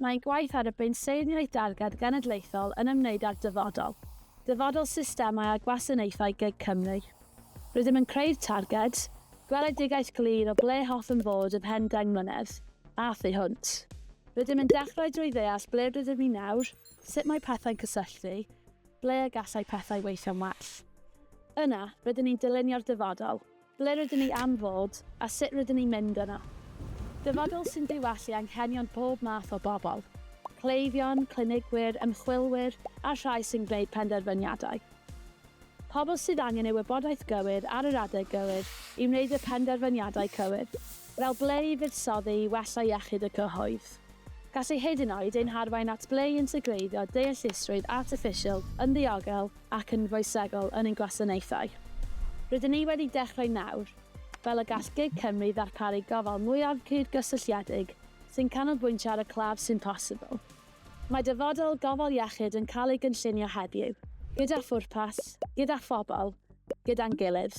Mae ein gwaith ar y bensaernïaeth darged genedlaethol yn ymwneud â'r dyfodol, dyfodol systemau a gwasanaethau gig Cymru. Rydym yn creu'r targed, gweledigaeth glir o ble hoffem fod ymhen 10 mlynedd, a thu hwnt. Rydym yn dechrau drwy ddeall ble rydym ni nawr, sut mae pethau'n cysylltu, ble y gallai pethau weithio'n well. Yna, rydyn ni'n dylunio'r dyfodol, ble rydyn ni am fod, a sut rydyn ni'n mynd yno. Dyfodol sy'n diwallu anghenion pob math o bobl, cleifion, clinigwyr, ymchwilwyr a'r rhai sy'n gwneud penderfyniadau. Pobl sydd angen y wybodaeth gywir ar yr adeg gywir i wneud y penderfyniadau cywir, fel ble i fuddsoddi i wella iechyd y cyhoedd. Gallai hyd yn oed ein harwain at ble i integreiddio deallusrwydd artiffisial yn ddiogel ac yn foesegol yn ein gwasanaethau. Rydyn ni wedi dechrau nawr, fel y gall gig Cymru ddarparu gofal mwyaf cyd-gysylltiedig sy'n canolbwyntio ar y claf sy'n posibl. Mae dyfodol gofal iechyd yn cael ei gynllunio heddiw, gyda phwrpas, gyda phobl, gyda'n gilydd.